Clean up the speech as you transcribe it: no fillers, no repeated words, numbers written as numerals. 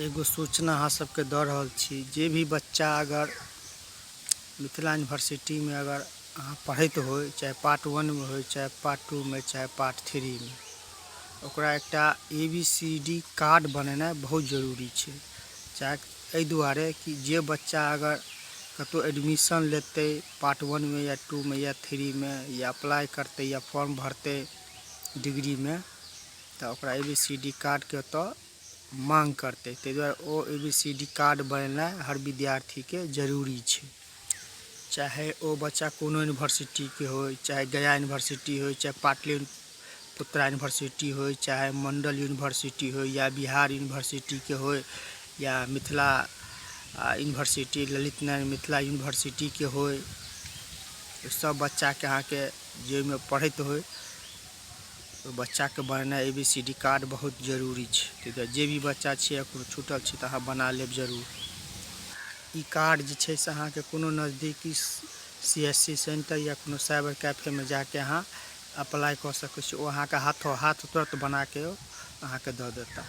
एगो सूचना अहाँ सबके दऽ रहल छी। जे भी बच्चा अगर मिथिला यूनिवर्सिटीमे अगर अहाँ पढ़ैत होइ, चाहे पार्ट वनमे होइ, चाहे पार्ट टूमे, चाहे पार्ट थ्रीमे, ओकरा एकटा A B C D card बनेनाइ बहुत जरूरी छै। चाहे एहि दुआरे कि जे बच्चा अगर कतहु एडमिशन लेतै पार्ट वनमे या टूमे या थ्रीमे, या अप्लाइ करतै या फॉर्म भरतै डिग्रीमे, तऽ ओकरा ए बी सी डी कार्डके ओतऽ माँग करतै। ताहि दुआरे ओ A B C D card बनेनाइ हर विद्यार्थीके जरूरी छै, चाहे ओ बच्चा कोनो यूनिवर्सिटीके होइ, चाहे गया यूनिवर्सिटी होइ, चाहे पाटलिपुत्रा यूनिवर्सिटी होइ, चाहे मण्डल यूनिवर्सिटी होइ, या बिहार यूनिवर्सिटीके होइ, या मिथिला यूनिवर्सिटी, ललित नारायण मिथिला यूनिवर्सिटीके होइ। सब बच्चाके अहाँके जे ओहिमे पढ़ैत होइ, ओहि बच्चाके बनेनाइ A B C D card बहुत जरूरी छै। ताहि दुआरे जे भी बच्चा छियै, कोनो छूटल छै, तऽ अहाँ बना लेब जरूर। ई कार्ड जे छै से अहाँके कोनो नजदीकी सी एस सी सेन्टर या कोनो साइबर कैफेमे जाके अहाँ अप्लाइ कऽ सकै छी। ओ अहाँके हाथो हाथ तुरन्त बनाके अहाँके दऽ देता।